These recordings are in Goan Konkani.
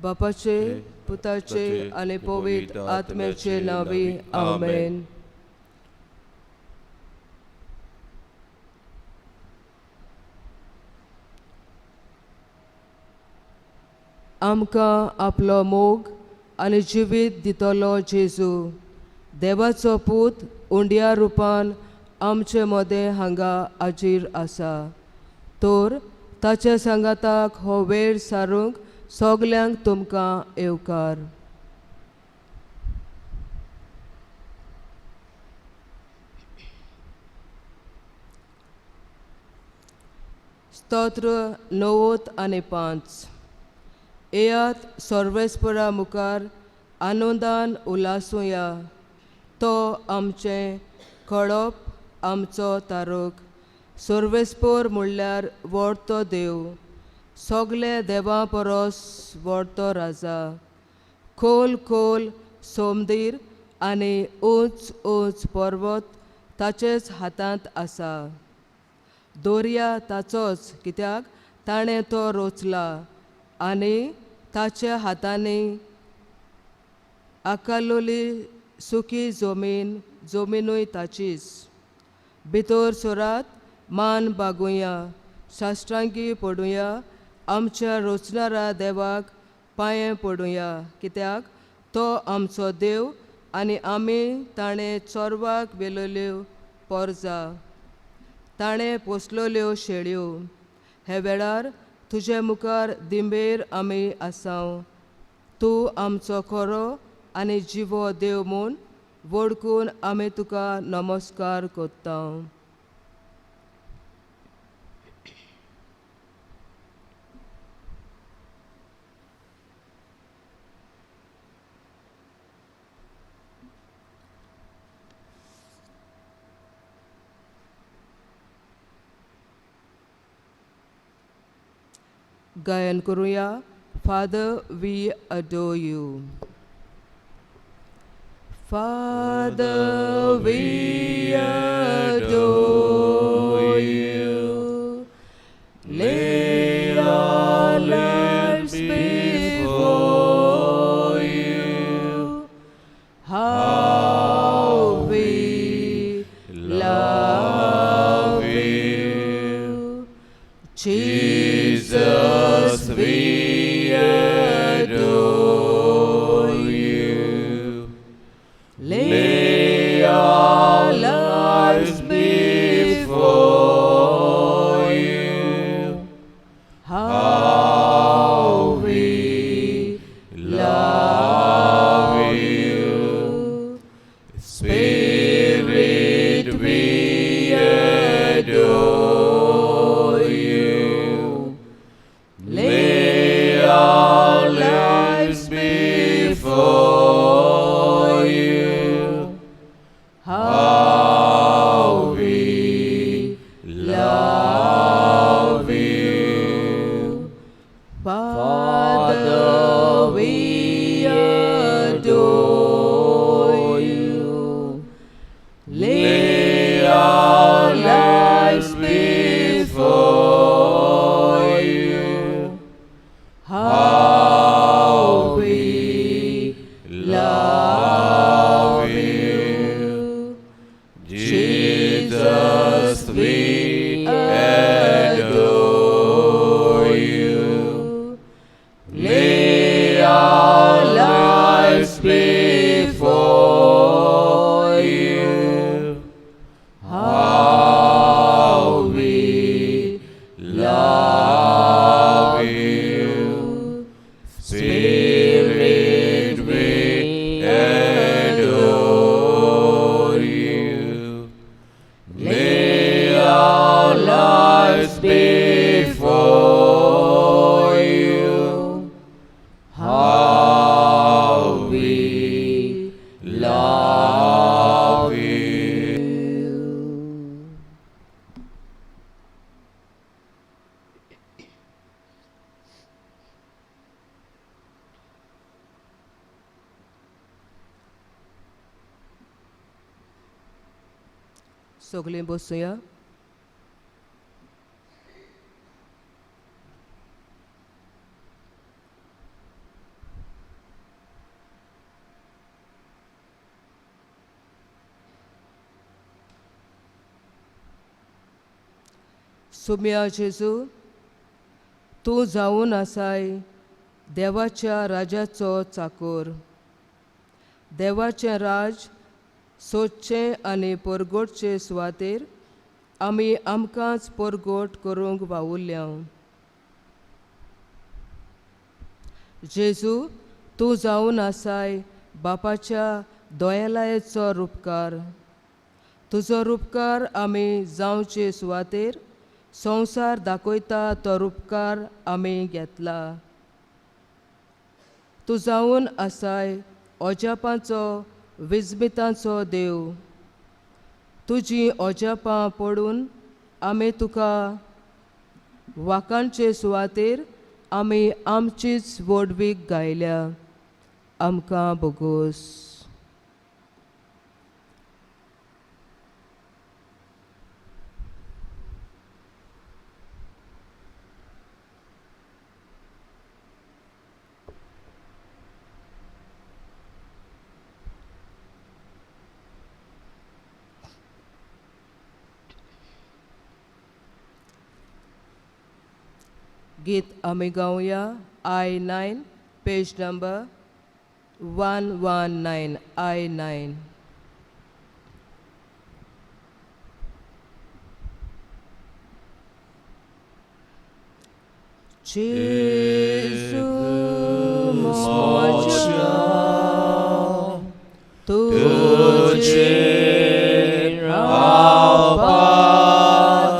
बापाचे पुताचे आनी पवित्र आत्म्याचे नांवी आमेन. आमकां आपलो मोग आनी जिवीत दितलो जेजू देवाचो पूत उंड्या रुपान आमचे मदें हांगा हाजीर आसा. तर ताचे सांगाताक हो वेळ सारूंक सगल्यांक तुमकां येवकार. स्तोत्र 95. येयात सर्वेस्परा मुखार आनंदान उल्हासुया. तो आमचें खडप आमचो तारक. सर्वेस्पर म्हणल्यार व्हडतो देव, सगळे देवां परस व्हडतो राजा. खोल खोल सोमदीर आनी उंच उंच पर्वत ताचेच हातांत आसा. दर्या ताचोच, कित्याक ताणें तो रोचला आनी ताच्या हातांनी आकालोली सुकी जमीन जमिनूय ताचीच. भितर सरात मान बागुया, साश्टांगी पडुया, आमच्या रोचणारा देवाक पांये पडुया, कित्याक तो आमचो देव आनी आमी ताणें चोरवाक व्हेलेल्यो पोरजा, ताणें पोसलेल्यो शेळयो. हे वेळार तुजे मुखार दिंबेर आमी आसाव. तूं आमचो खरो आनी जिवो देव म्हूण वळखून आमी तुका नमस्कार करता. गायन करूया. Father, we adore you. Father, we adore you. Lay our lives before you. How we love you. Jesus, we adore you. Lay our lives before you. How we love you. Spirit, we adore you. Lay our lives before you. How we love you. Father, we adore you. Lay our lives before you. How we love you. Jesus, we adore you. Lay our lives before you. How we love you. Spirit, we adore you. Lay our lives before you. How we love you. सगळीं बसुया. सुम्या जेजू, तूं जावन आसाय देवाच्या राजाचो चाकोर. देवाचें राज सोदचें आनी परगटचे सुवातेर आमी आमकांच परगट करूंक वावुरल्या. जेजू, तूं जावन आसाय बापाच्या दोयालायेचो रुपकार. तुजो रुपकार आमी जावचे सुवातेर संवसार दाखयता तो रुपकार आमी घेतला. तूं जावन आसाय अजापांचो विस्मितांचो देव. तुजी अजापां पडून आमी तुका वाकांचे सुवातेर आमी आमचीच व्हडवीक गायल्या. आमकां बोगोस. गीत आमी गावया I-9, page number 119, I-9. जेजू म्हज्या तुजेर हांव पातयेता,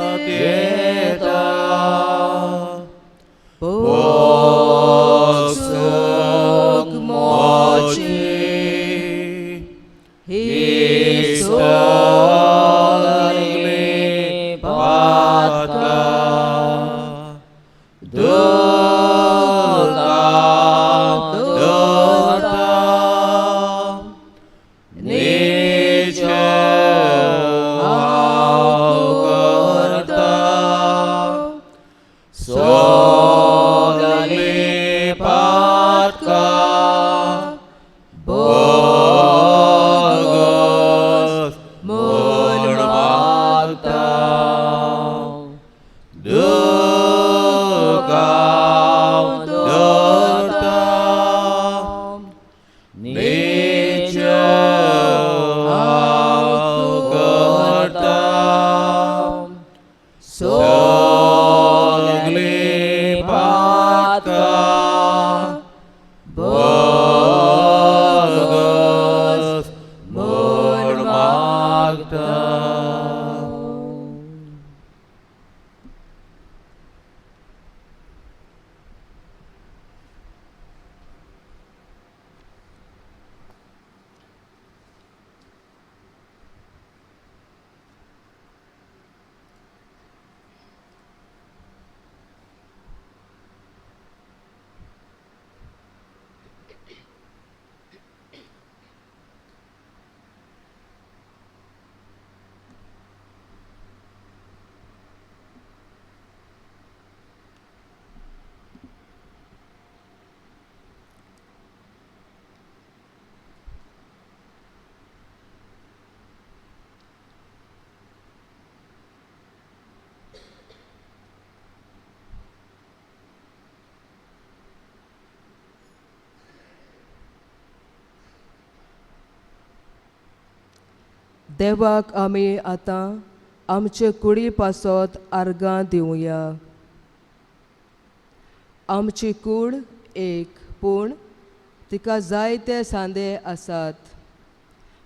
पोसूंक म्हजी ही सगळी पातकां, दुखां धरता, निज हांव करता, सगळी पातकां बोगस म्हूण मागता, दुखां धरता, निज हांव करता, सगळी पातकां बोगस म्हूण मागता. देवाक आमी आतां आमचे कुडी पासत आर्गां दिवया. आमची कूड एक, पूण तिका जायते सांदे आसात.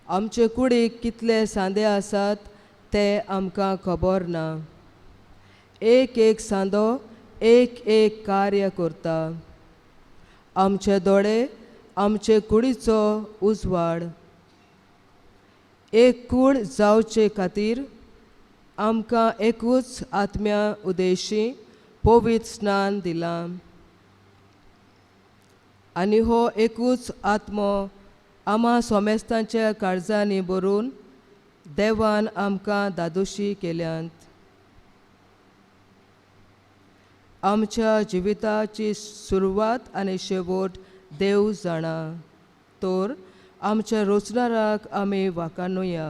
आमचे कुडीक कितले सांदे आसात ते आमकां खबर ना. एक एक सांदो एक एक कार्य करता. आमचे दोळे आमचे कुडीचो उजवाड. एक कूड जावचे खातीर आमकां एकूच आत्म्या उदेशी पवित्र स्नान दिलां आनी हो एकूच आत्मो आमा सोमेस्तांच्या काळजांनी भरून देवान आमकां दादोशी केल्यांत. आमच्या जिविताची सुरवात आनी शेवट देव जाणा, तर आमच्या रोचणाराक आमी वाकानुया.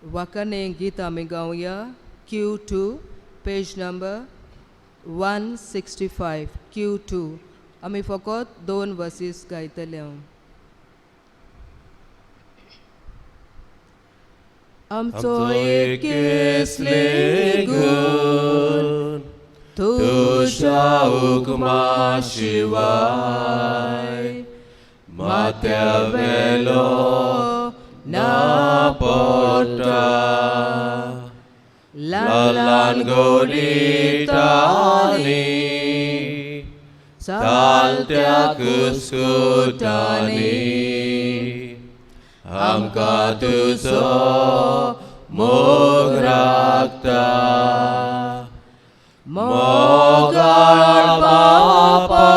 वाकाने गीत आमी गावया Q2 page number 165 Q2 आमी फकत 2 वर्सीस गायतले. आमचो एक लेगून तुज्या हुकमा शिवाय माथ्या वेलो ना पडटा ल्हान ल्हान गोडितांनी चालत्या कुस्कुटांनी आमकां तुजो मोग राखता. मोगाळ बापा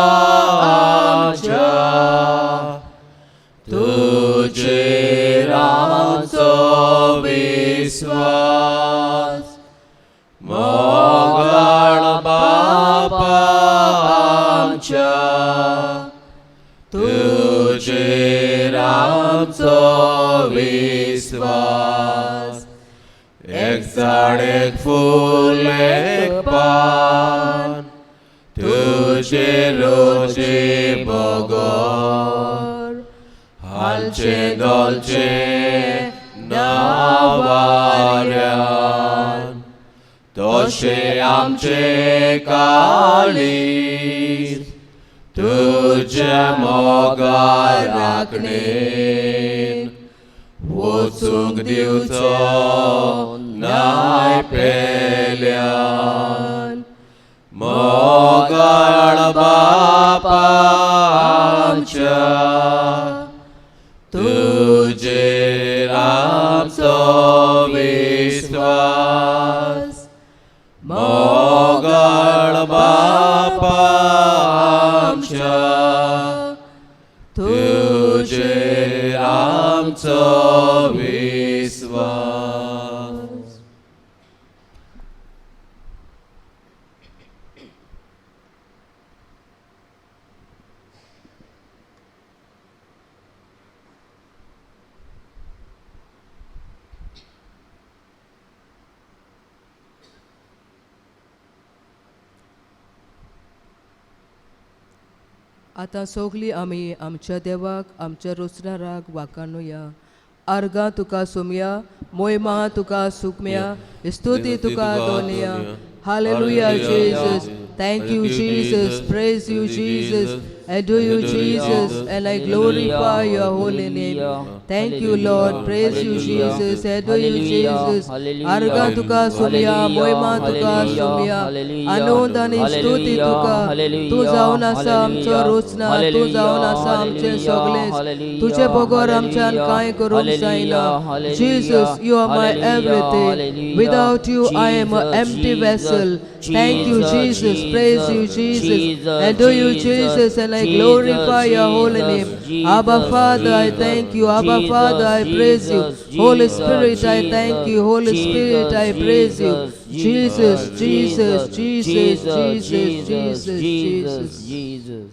आमच्या तुजेर आमचो विस्वास. मोगाळ बापा आमच्या तुजेर आमचो विस्वास. एक झाड एक फूल एक पान तुजे रोजे बगर हालचे दोलचे नावाऱ्यान तशें आमचें काळीज तुज्या मोगार राखणेन वचूंक दिवचो नाय पेल्यान. मोगाळ बापा आमच्या तुजेर आमचो विस्वास. मोगाळ बापा आमच्या तुजेर आमचो विस्वास. आतां सगळीं आमी आमच्या देवाक आमच्या रोचणाराक वाकानुया. आर्गां तुका सोमया, मोयमा तुका सुखम्या, स्तुती तुका दोनया. Hallelujah Jesus, thank you Jesus, praise you Jesus, adore you Jesus, and I glorify your holy name. Thank you Lord, praise you Jesus, adore you Jesus. आर्गां तुका सोमया, मोयमा तुका सोमया, आनंद आनी स्तुती तुका. तूं जावन आसा आमचो रोचना, तूं जावन आसा आमचें सगळें, तुजे बगर आमच्यान कांय करूंक जायना. Jesus, you are my everything. Without you I am an empty vessel. Thank you Jesus, praise you Jesus, adore you Jesus, and I glorify your holy name. Abba Father, I thank you. Abba Father, I praise you. Holy Spirit, I thank you. Holy Spirit, I praise you. Jesus, Jesus, Jesus, Jesus, Jesus, Jesus. Jesus.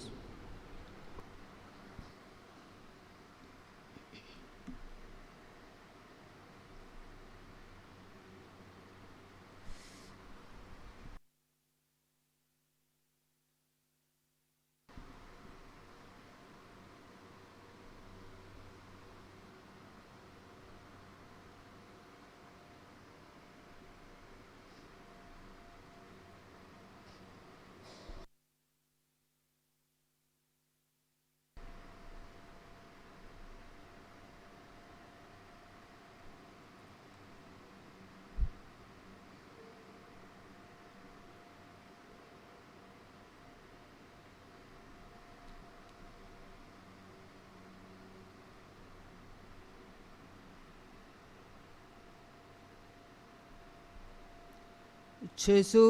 जेजू,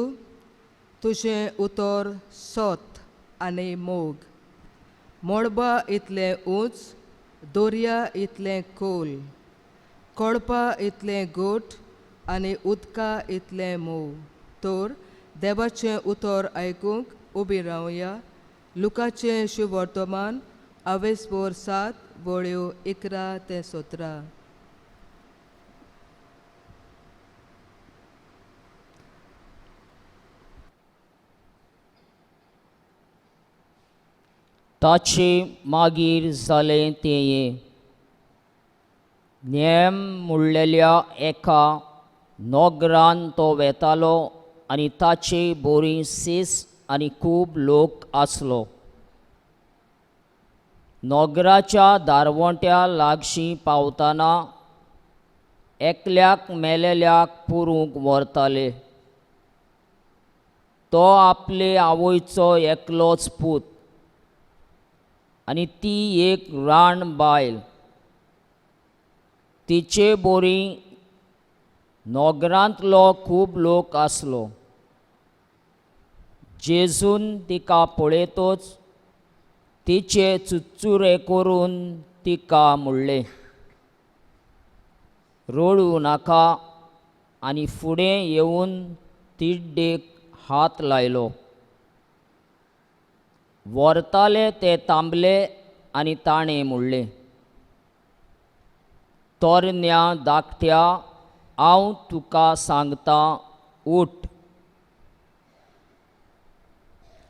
तुजें उतर सत आनी मोग, मळबा इतलें उंच, दर्या इतलें खोल, कळपा इतलें गोट आनी उदका इतलें मोव. तर देवाचें उतर आयकूंक उबी रावया. लुकाचें शुवर्तमान आवेसभर 7 वळ्यो 11 ते 17. ताचे मागीर जालें तें नेम मुडलेल्या एका नोगरान तो वेतालो आनी ताचे बोरी सीस आनी खूब लोक आसलो. नोगराच्या दारवंट्या लागशीं पावतना एकल्याक मेलेल्याक पुरूंक व्हरताले. तो आपले आवयचो एकलोच पूत आनी ती एक राण बायल. तिचे बोरी नोगरांतलो खूब लोक आसलो. जेजून तिका पळयतच तिचे चुच्चुरे करून तिका म्हणलें, रडूं नाका, आनी फुडें येवन तिड्डेक हात लायलो. व्हरताले ते तांबले आनी ताणें म्हणलें, तरण्या धाकट्या, हांव तुका सांगता, उठ.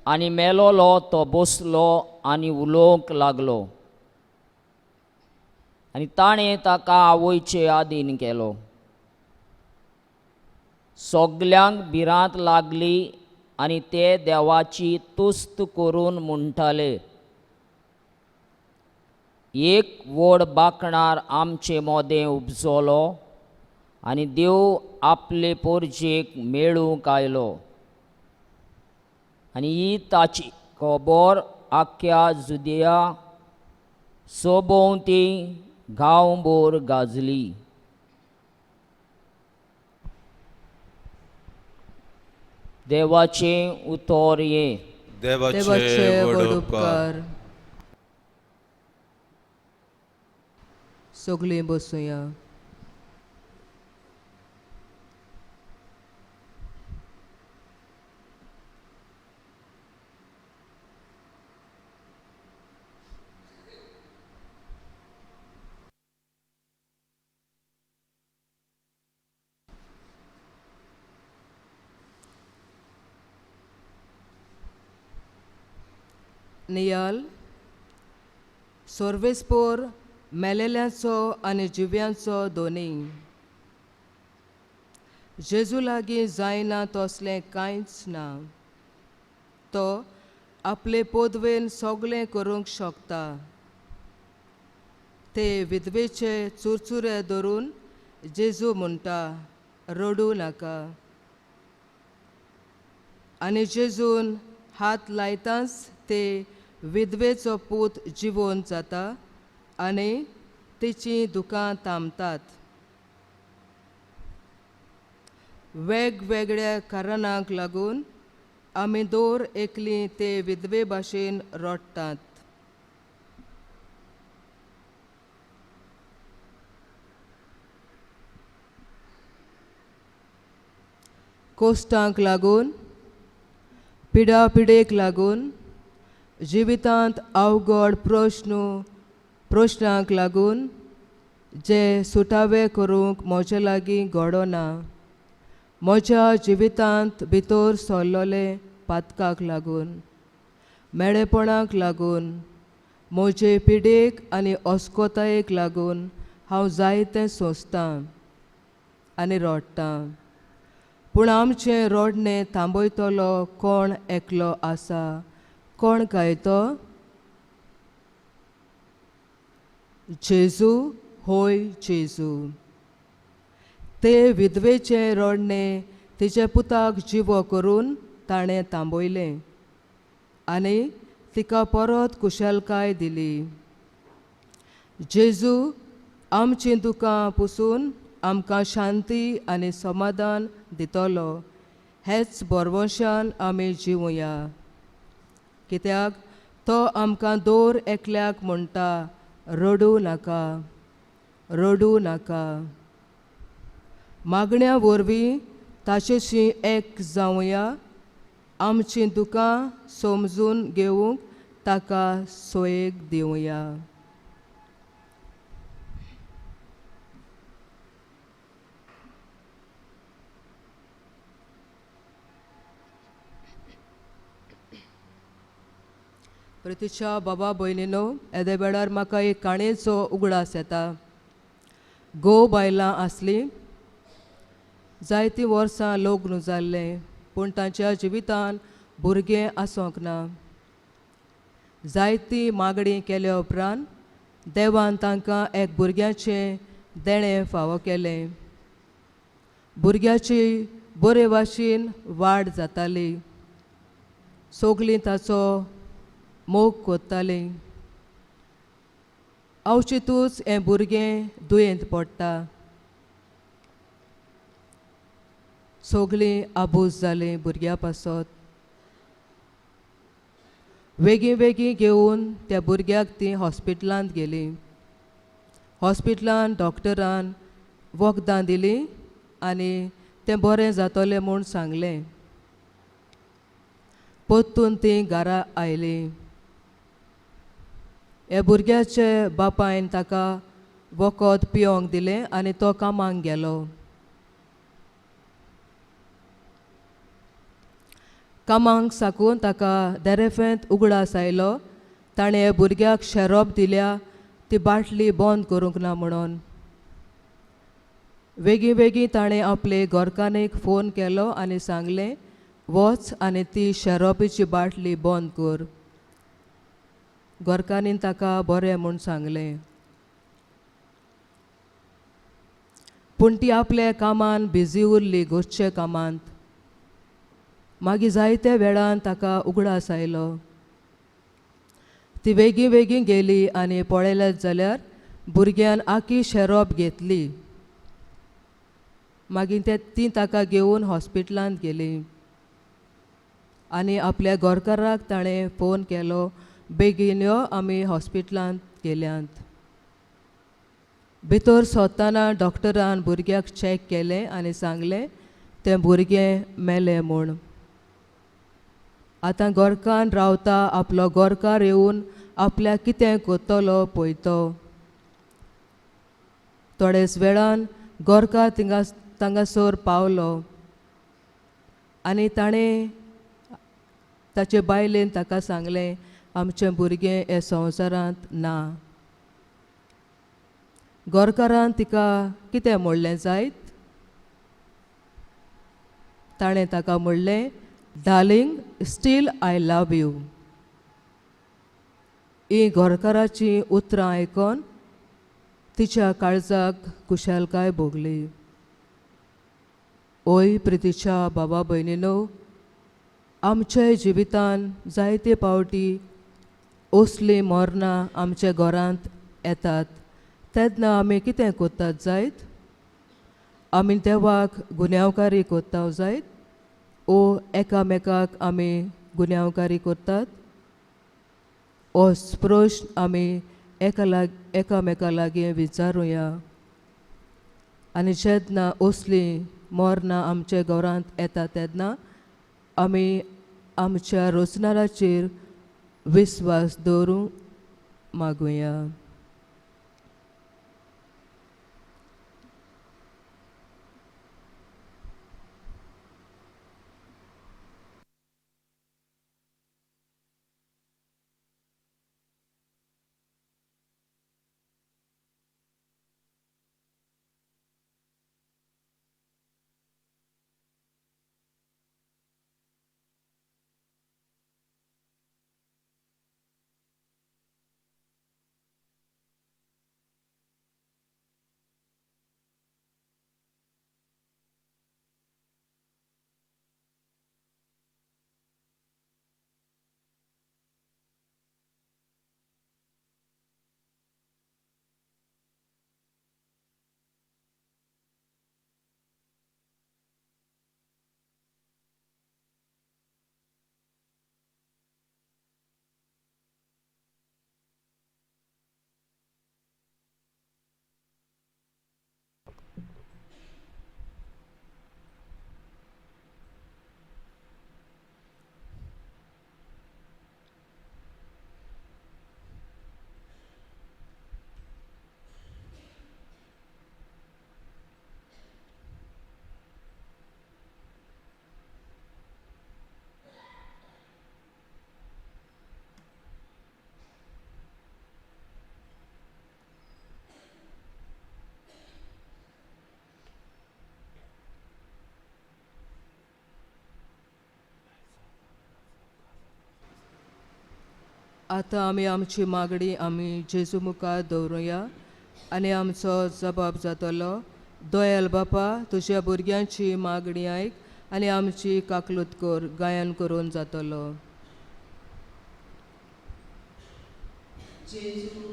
आनी मेलोलो तो बसलो आनी उलोवंक लागलो आनी ताणें ताका आवयचे आदीन केलो. सगल्यांक भिरांत लागली आनी ते देवाची तुस्त करून म्हणटाले, एक व्हड बाकणार आमचे मोदें उपजलो आनी देव आपले पोरजेक मेळूंक आयलो आनी ही ताची खबर आख्ख्या जुदिया सोभोंवती गांवभर गाजली. देवाचें उतर हें. देवाचे व्हड उपकार. सगळीं बसुया. नियाल सर्वेस्पोर मेलेल्यांचो आनी जिव्यांचो दोनी. जेजू लागीं जायना तसलें कांयच ना. तो आपले पदवेन सगळें करूंक शकता. ते विधवेचे चुरचुरे धरून जेजू म्हणटा, रडूं नाका. आनी जेजून हात लायताच ते विधवेचो पूत जिवोन जाता आनी तिचीं दुकां थांबतात. वेगवेगळ्या कारणांक लागून आमी दर एकली ते विधवे भाशेन रडटात. कोश्टांक लागून, पिडा पिडेक लागून, जिवितांत अवघड प्रश्नांक लागून जे सुटावे करूंक म्हजे लागीं घडना, म्हज्या जिवितांत भितर सरलोले पातकाक लागून, मेळेपणाक लागून, म्हजे पिडेक आनी अस्कोतायेक लागून हांव जायतें सोंसतां आनी रडटां. पूण आमचें रडणें थांबयतलो कोण एकलो आसा? कोण काय तो? जेजू, होय जेजू. ते विधवेचें रडणें तिच्या पुताक जिवो करून ताणें थांबयलें आनी तिका परत कुशलकाय दिली. जेजू आमचीं दुकां पुसून आमकां शांती आनी समाधान दितलो हेच भरवंशान आमी जिवया. कित्याक तो आमकां दर एकल्याक म्हणटा, रडूं नाका, रडूं नाका. मागण्या वरवीं ताचेशी एक जावया, आमचीं दुकां समजून घेवंक ताका सोयेक दिवया. प्रतिशा बाबा भयणीनो, येदे वेळार म्हाका एक काणयेचो उगडास येता. घोव बायलां आसलीं, जायतीं वर्सां लग्न जाल्लें, पूण तांच्या जिवितान भुरगें आसूंक ना. जायतीं मागणीं केल्या उपरांत देवान तांकां एक भुरग्याचें देणें फावो केलें. भुरग्याची बरे भाशेन वाड जाताली, सगलीं ताचो मोग कोत्तालीं. अवचितूच हें भुरगें दुयेंत पडटा. सगलीं आबूज जालीं भुरग्या पासत. वेगीं वेगीं घेवन त्या भुरग्याक तीं हॉस्पिटलांत गेलीं. हॉस्पिटलांत डॉक्टरान वखदां दिलीं आनी तें बरें जातलें म्हूण सांगलें. परतून तीं घरा आयलीं. ह्या भुरग्याचे बापायन ताका वखद पिवंक दिलें आनी तो कामाक गेलो. कामाक साकून ताका देरेफेंत उगडास आयलो, ताणें भुरग्याक शेरोप दिल्या ती बाटली बंद करूंक ना म्हणून. वेगीं वेगीं ताणें आपले घरकान्नीक फोन केलो आनी सांगलें, वच आनी ती शेरोपीची बाटली बंद कर. घरकान्नीन ताका बरें म्हूण सांगलें. पूण ती आपल्या कामान बिजी उरली, घरचे कामांत. मागीर जायत्या वेळान ताका उगडास आयलो. ती वेगीं वेगीं गेली आनी पळयलें जाल्यार भुरग्यान आखी शेरोप घेतली. मागीर ते ती ताका घेवन हॉस्पिटलांत गेली आनी आपल्या घरकाराक ताणें फोन केलो, बेगीन यो, आमी हॉस्पिटलांत गेल्यांत. भितर सोदतना डॉक्टरान भुरग्याक चॅक केलें आनी सांगलें तें भुरगें मेलें म्हूण. आतां घरकान्न रावता, आपलो घरकार येवन आपल्याक कितें करतलो पळयतो. थोडेच वेळान घरकार तांगासर पावलो आनी ताणें ताचे बायलेन ताका सांगलें, आमचें भुरगें हे संवसारांत ना. घरकारान तिका कितें म्हणलें जायत? ताणें ताका म्हणलें, Darling, still I love you. ही घरकाराचीं उतरां आयकून तिच्या काळजाक खुशालकाय भोगली. ओय प्रितीच्या बाबा भयणीनो, आमच्या जिवितान जायते पावटी असलीं मरणां आमच्या घरांत येतात तेन्ना आमी कितें करतात जायत? आमी देवाक गुन्यांवकारी करता जायत ओ एकामेकाक आमी गुन्यांवकारी करतात? हो प्रश्न आमी एकामेका लागीं विचारुया. आनी जेन्ना असलीं मरणां आमच्या घरांत येता तेन्ना आमी आमच्या रोचनाराचेर विस्वास दवरूंक मागुया. आतां आमी आमची मागणी आमी जेजू मुखार दवरुया आनी आमचो जबाब जातलो. दयाल बापा, तुज्या भुरग्यांची मागणी आयक आनी आमची काकलूत कर. गायन करून जातलो. जेजू,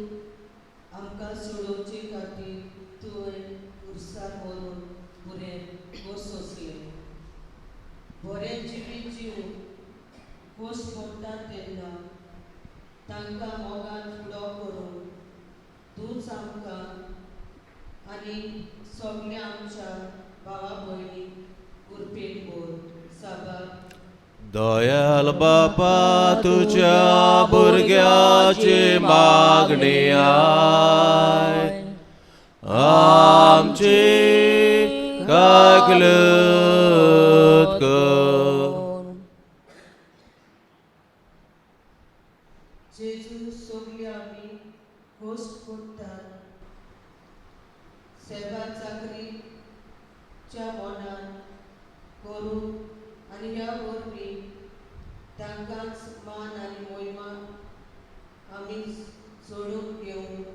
आमकां सोडोवचे खातीर तुवें खुर्सार मरून बरें खोस सोंसलें. बरें जिवीत जिवन खोस पडटा तेन्ना तांकां मोगान फुडो करून तूंच आमकां आनी सगल्या आमच्या भावा भयणीक उर्बेन भर. साबार. दयाल बापा, तुज्या भुरग्याची मागणी आयक, आमची काकलूत कर. जेजू, सगळे आमी खोस पडटात सेवा चाकरीच्या मनान करूं आनी ह्या वरवीं तांकांच मान आनी मोहिमा आमी जोडून घेवंक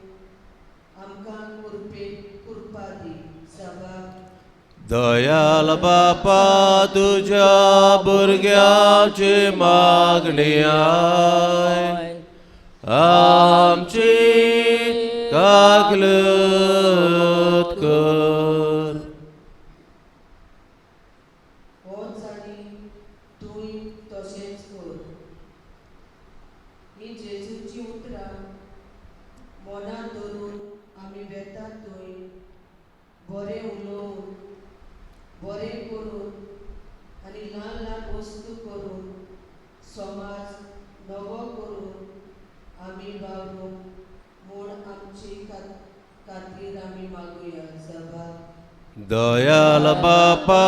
आमकां कुरपे कुरपा दी. सभा. दयाल बापा, तुज्या भुरग्याची मागणी आयक, आमची काकलूत कर. होच आनी तूंय तशेंच कर. हीं जेजूचीं उतरां मनांत धरून आमी वेतात थंय बरें उलोवन, बरें करून आनी ल्हान ल्हान वस्तू करून समाज नवो करून आमी वावरूंक म्हूण आमची खातीर आमी मागुया. सभा. दयाल बापा,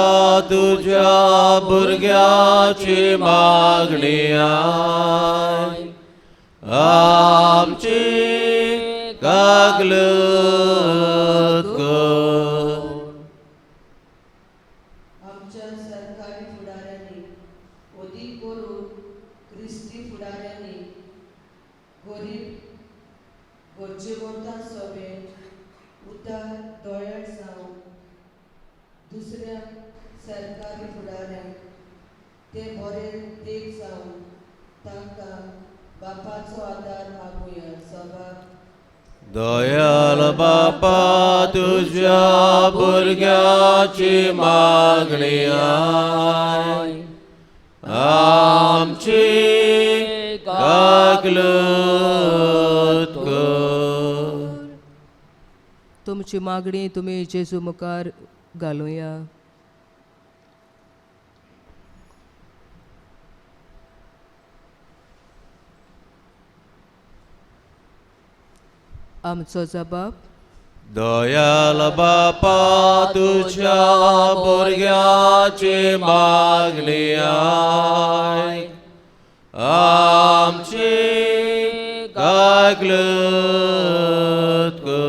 तुज्या भुरग्याची मागणी आयक, आमची काकलूत कर. आमच्या सरकारी फुडाऱ्यांनी, अदीक करून क्रिस्ती फुडाऱ्यांनी, गरीब गरजेवंतां सोबे उदार दोळ्यार जावन दुसऱ्या सरकारी फुडाऱ्यांक ते बरे देख जावन तांकां बापाचो आदार मागुया. सभा. दयाल बापा, तुज्या भुरग्याची मागणी आयक, आमची काकलूत कर. तुमची मागणी तुमी जेजू मुखार घालुया. आमचो जबाब. दयाल बापा, तुज्या भुरग्याची मागणी आयक, आमची काकलूत कर.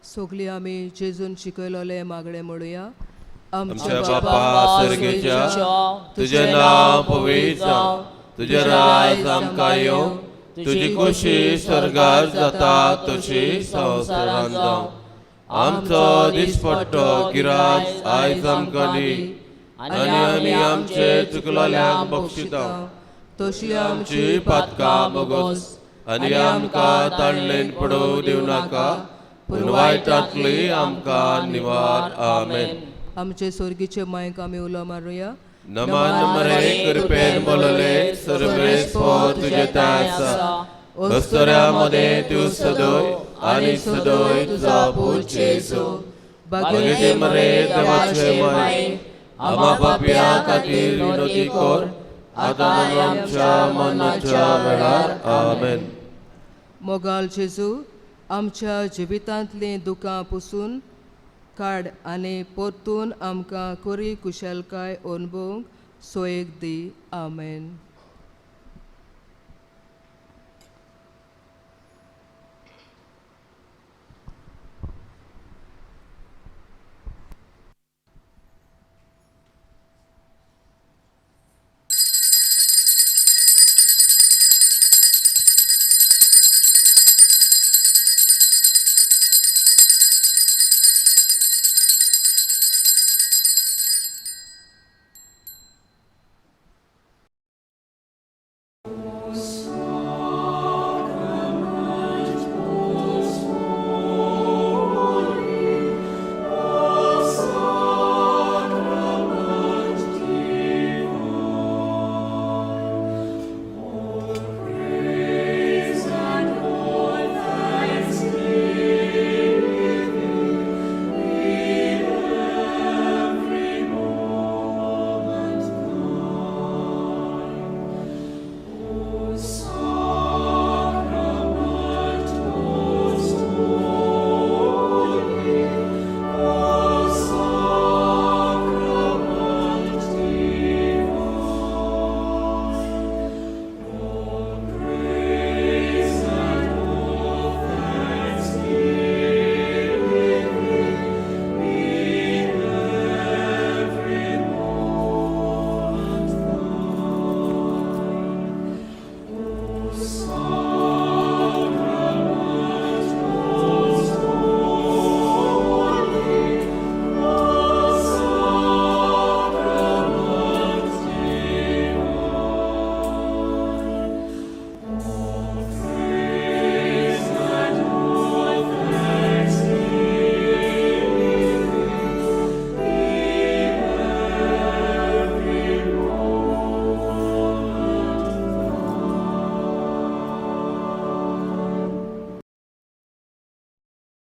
सगळीं आमी जेजून शिकयलोलें मागणें म्हणुया. आमच्या बापा सर्गेच्या, तुजें नांव पवित्र जावं, तुजें राज आमकां येवं, तुजी खोशी स्वर्गार जाता तशी संवसारांत जावं. आमचो दिसपट्टो गिराज आयज आमकां दी आनी आमी आमचे चुकलोल्यांक बक्षिता तशी आमची पातकां भोगोस आनी आमकां ताणलेन पडोवं दिवं नाका, पूण वायटांतली आमकां निवार. आमेन. आमचे सोर्गीचे मायक आमी उलो मारुया. नमन मरे, कृपेन बोलले, सर्वेस्पोर तुजे ठांय आसा. अस्तुऱ्यां मदें तूं सदय आनी सदय तुजो पूत जेजू. भाग्यवती मरे, देवाचे माये, आमा पापयां खातीर विनोती कर, आतां आनी आमच्या मरणाच्या वेळार. आमेन. मोगाल जेजू, आमच्या जिवितांतलीं दुकां पुसून काड आनी परतून आमकां खरी कुशलकाय अणभवूंक सोयेक दी. आमेन.